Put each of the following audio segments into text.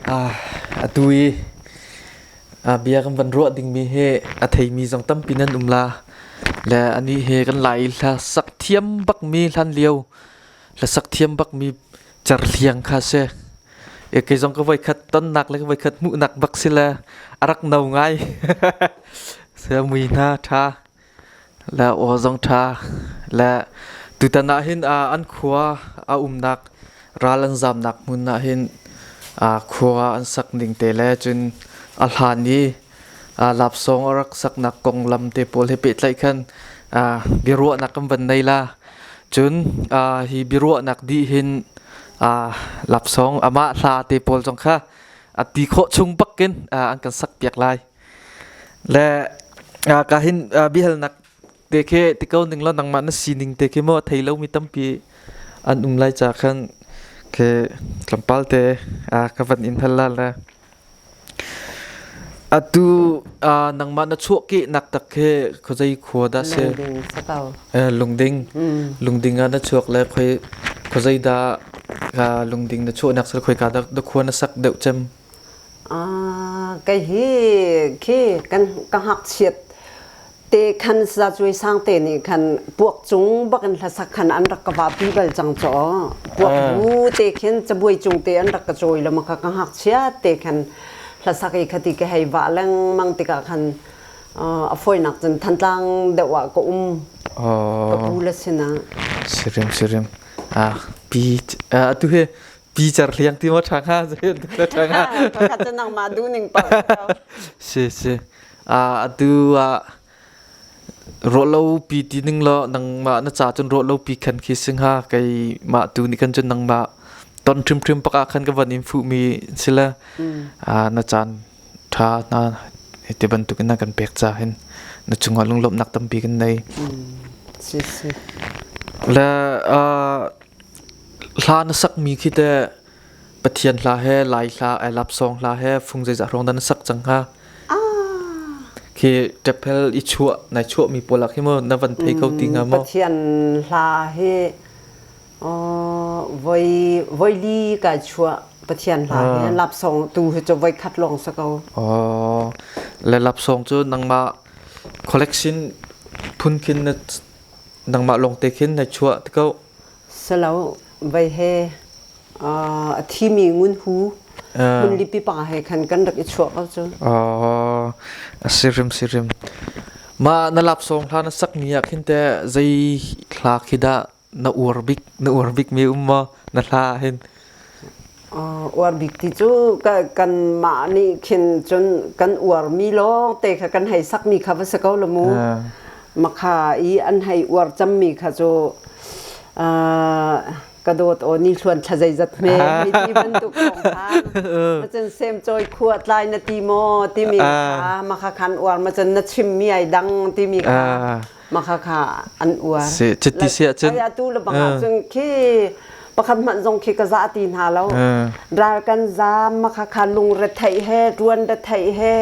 Atu i bia kan van ruah dingmi hi a theimi zong tampi nan um la. Le anih hi kan Lai hla sak thiam bakmi hlan lio hla sak thiam bakmi cerhliang kha si. E kei zong ka voikhat tonnak le ka voikhat hmuhnak bak si le a rak no ngai. Se mui hna ṭha le aw zong ṭha le tutan ah hin an khua a umnak ral an zamnak hmun ah hin khua an sak ning te le cun a hlan i lapsawng a rak saknak konglam te pawl he pehtlaih khan biaruahnak kan van nei la. Cun hi biaruahnak dih hin lapsawng amah hla te pawl zong kha a ti khawh chung bakin an kan sak piak lai. Le ka hin biahalnak te khi ti ko ning law nangmah na sining te khi maw thei lomi tampi an um lai ca khan khi tlawmpal te ka van in hal la le atu nangmah na chuahkehnak tak khi khuazei khua dah si? Lungding si ko. Lungding. Lungding ah na chuak le khoi khuazei dah lungding na chuahnak sal khoi ka dah khua na sak deuh cem? Kei hi khi kan ka ngakchiat te khan sacuai sang te nih khan puak cung bak in hlasak khan an rak ka vahpi bal cang caw. Puak bu te khin cabuai cung te an rak ka cawi lo ma kha ka ngakchiat te khan hlasak i khati ka hei vah lengmang tikah khan a fawinak cun Thantlang deuh ah ka um ka pu le sinah. Sirim sirim. Pi atu hi pi cer hliang ti maw ṭha hnga ṭha hnga. Pakhat cu nangmah duhning paoh. Si si. Atu ah ruahlo pi ti ning law nangmah na ca cun ruahlo pi khan khi si hnga keimah tu nih khan cun nangmah ton ṭhimṭhim pak ah khan ka van in fuhmi si le na caan ṭha na ti bantuk in na kan pek ca hin na cungah lunglawmhnak tampi kan nei. Si si. Le hla na sakmi khi teh Pathian hla he Lai hla ai lap song hla he fung zeizah hrawng dah na sak cang hnga? Khi ṭephel i chuah nai chuahmi pawl ah khi maw na van thei kho ti hnga maw? Pathian hla hi voi voi li kai chuah. Pathian hla hi lapsong tu hi cu voi khat lawng si ko. Oh, le lapsong cu nangmah collection phun khin na nangmah lawng te khin na chuah ti ko. Silo vei he a thimi ngun hu hmunlipi pa he khan kan rak i chuah ko cu. A sirim sirim. Ma na lapsong hla na sak ni ah khin te zei hla khi dah na uar bik na uar bik mi um maw na hla hin? Uar bik ti cu kan mah nih khin cun kan uar mi lawng te kha kan hei sak mi kha va si ko la mu. Makha i an hei uar cam mi kha cu ka dawt aw ni hluan thla zeizat hme hei ti bantuk kong kha macun sem cawi khua tlai na ti maw timi kha makha khan uar macun na chim mi ai dang timi kha makha kha an uar. Si chiti si ahcun ai atu le bang ahcun khi pakhat hmanh zong khi ka za ti hna lo. Ral kan zaam makha kha lung retheih he tuan retheih he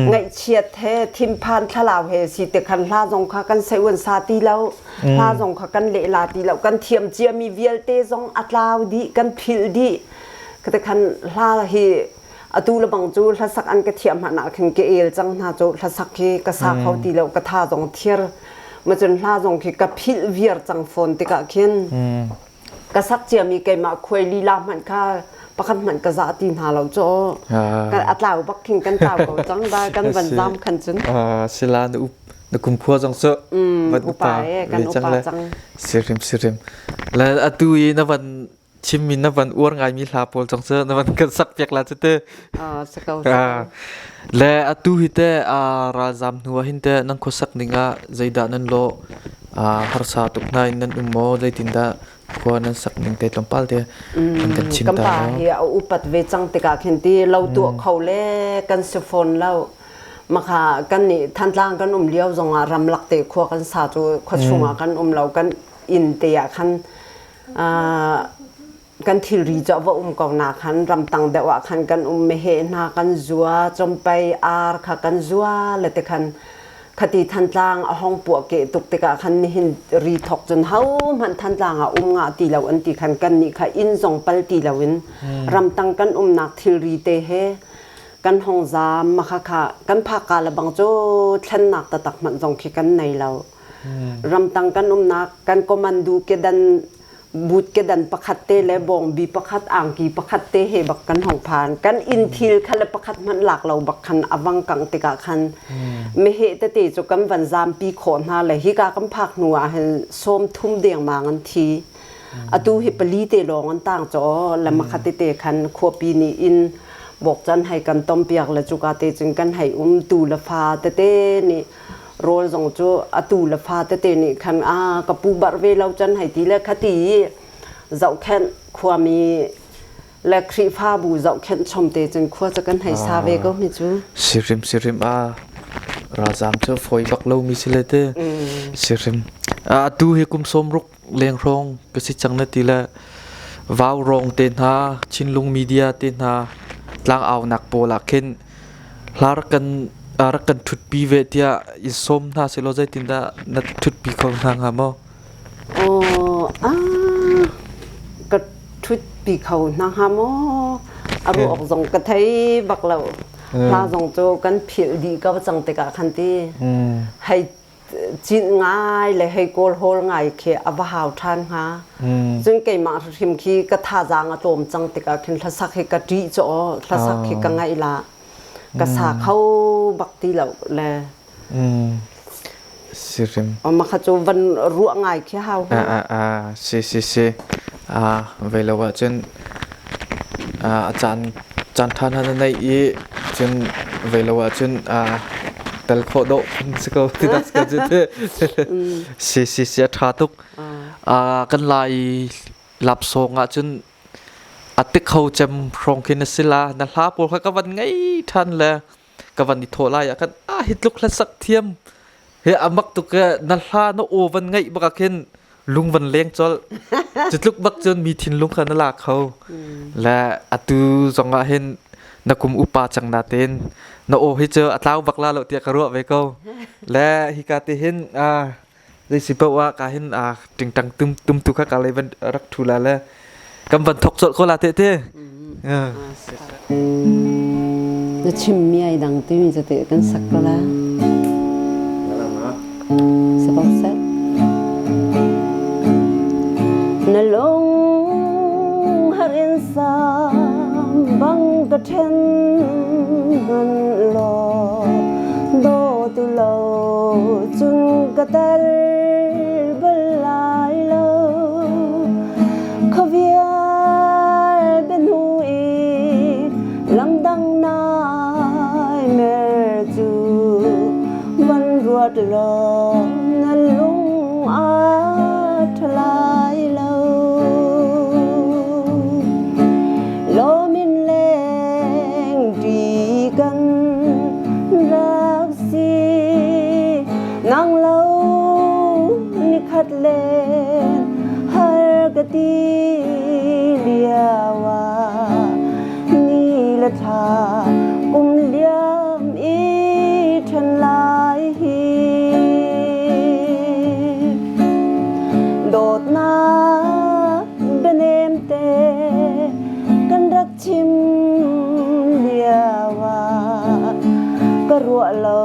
ngaihchiat he thinphan thlalau he si te khan hla zong kha kan sei uan sa ti lo. Hla zong kha kan leh la ti lo. Kan thiam ciami vialte zong a tlau dih kan philh dih. Kate khan hla hi atu le bang cu hlasak an ka thiam hmanh ah khin ka el cang hna cu hlasak hi ka sa kho ti lo ka tha zong thir ma cun hla zong khi ka philh viar cang fawn tikah khin ka sak ciami keimah khuai lila hmanh kha pakhat hmanh ka za ti hna lo cu kan a tlau bak khin kan tlau ko cang da kan van zam khan cun. Sila na up na kumkhua zong cu van upa kan upa cang. Sirim sirim le atu i na van chimmi na van uar ngaimi hla pawl zong cu na van kan sak piak la cu te. Si ko. Le atu hi te ralzam hnu ah hin te nan khuasak ning ah zeidah nan lawh harsa tuk hna in nan um maw zeitindah khua nan sak ning te tlawmpal te an kan chim ta. Kan pa hi a upat ve cang tikah khin ti lo tuah kho le kan si fawn lo. Makha kan nih Thantlang kan um lio zongah ramlak te khua kan sa cu khua chungah kan um lo kan inn te ah khan kan thilri cu a va um ko na khan ramtang deuh ah khan kan um meheh hna kan zua compei ar kha kan zua le te khan. Khati Thantlang a hong puah keh tuk tikah khan nihin ri thok cun hohmanh Thantlang ah um ngah ti lo an ti khan kan nih kha inn zong pal ti loin ramtang kan umnak thilri te he kan hong zaam. Makha kha kan phakka le bang cu thlennak taktak hmanh zong khi kan nei lo. Ramtang kan umnak kan commando kedan but kedan pakhat te le bawngbi pakhat, angki pakhat te he bak kan hong phan. Kan inn thil kha le pakhat hmanh lak lo bak khan awang kang tikah khan meheh tete cu kan van zampi khawh hna le hika kan phak hnu ah hin 30 dengmang an thi. Atu hi pali te lawng an tang chaw le makhat tete khan khuapi nih inn bawk can hei kan tom piak le cuka te cun kan hei um. Tu le fa tete nih rawl zong cu atu le fa tete nih khan a ka pu barh ve lo can hei ti le khati i zohkhenh khuami le Khrihfabu zohkhenh chom te cun khua cu kan hei sa ve ko mi cu. Sirim sirim a ralzam cu foi bak lo mi si le te sirim atu hi kum 60 leng hrawng ka si cang na ti le vau rong te hna, Chinlung media te hna tlang au nak pawl ah khin hla rak kan rak kan ṭhutpi ve tiah i sawm hna sehlaw zeitindah na ṭhutpi kho hna hnga maw? Aw, ah, ka ṭhutpi kho hna hnga maw? A ruak zong ka thei bak lo. Hla zong cu kan philh dih ko cang tikah khan ti. Hei cinh ngai le hei kawl hawl ngai khi a va hau ṭhan hnga. Cun keimah hrim khi ka thazaang a tlawm cang tikah khin hlasak hi ka ṭih caw, hlasak khi ka ngaih la. Ka sa kho bak ti lo le. Sirim. Ma kha cu van ruah ngai khi hau. Si si si. Ve lo ahcun a caan caan ṭha hna na neih i cun ve lo ahcun tel khawh dawh si ko ti dak si ko cu. Si si si, a ṭha tuk. Kan Lai lapsawng ahcun a tik kho cem hrawng khin a si la. Na hla pawl kha ka van ngei ṭhan le ka van i thawh lai ah khan a hi tluk hlasak thiam he a mak tuk e. Na hla na aw van ngaih bak ah khin lung van leng colh. Cu tluk bak cun mi thinlung kha na la kho le atu zong ah hin na kum upa cang na tein na aw hi cu a tlau bak la lo tiah ka ruah ve ko le hika te hin zei si paoh ah ka hin tingtang tum tum tu kha ka lei van rak thu la le kan van thok colh ko la te te. Na chim mi ai dang timi cu te kan sak ko la. Sabak sat. Na lung harin sa bang ka then man law do tu lo cun ka tel bal lai lo. Khuavial biahnu i lamdang nai mer cu van ruat law na lung a ṭha lai lo. Lawmin leng ṭi kan rak si, nang lo nikhat len har ka ti lio ah ni le thla kum liam i ṭhen lai hi. Dawtnak bianem te kan rak chim lio ah ka ruah lo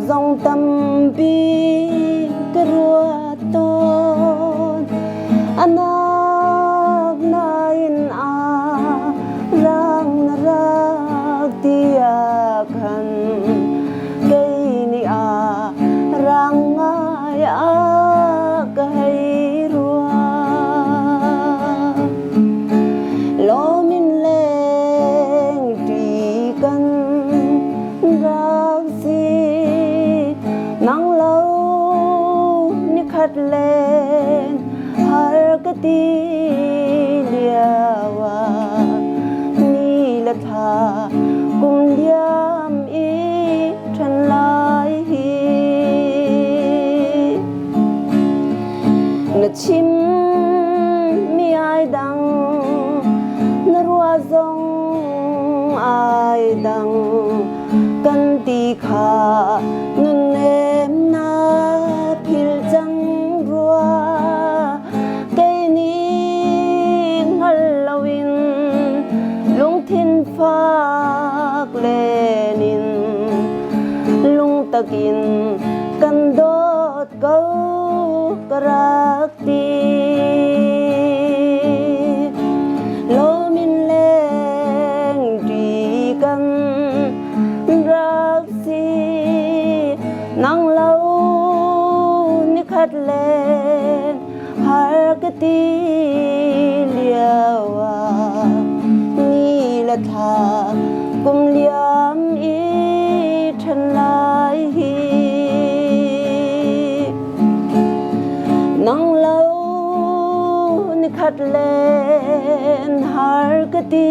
zong tampi ka ruat tawn. Anak nain a rang na rak tiah khan kei nih a rang ngai a ka hei ruah. Lawmin leng ṭi kan rak si, nang lo nikhat len har ka ti lio ah ni le thla kum liam i ṭhen lai hi. Na chim mi ai dang, na ruah zong ai dang kan ti kha nun. Lungfak len in lungtak in kan dawt ko ka rak ti. Lomin leng ṭi kan rak si nang lo nikhat len har ka ti lio ah ni le thla kum liam i ṭhen lai hi nang lo nikhat len har ka ti.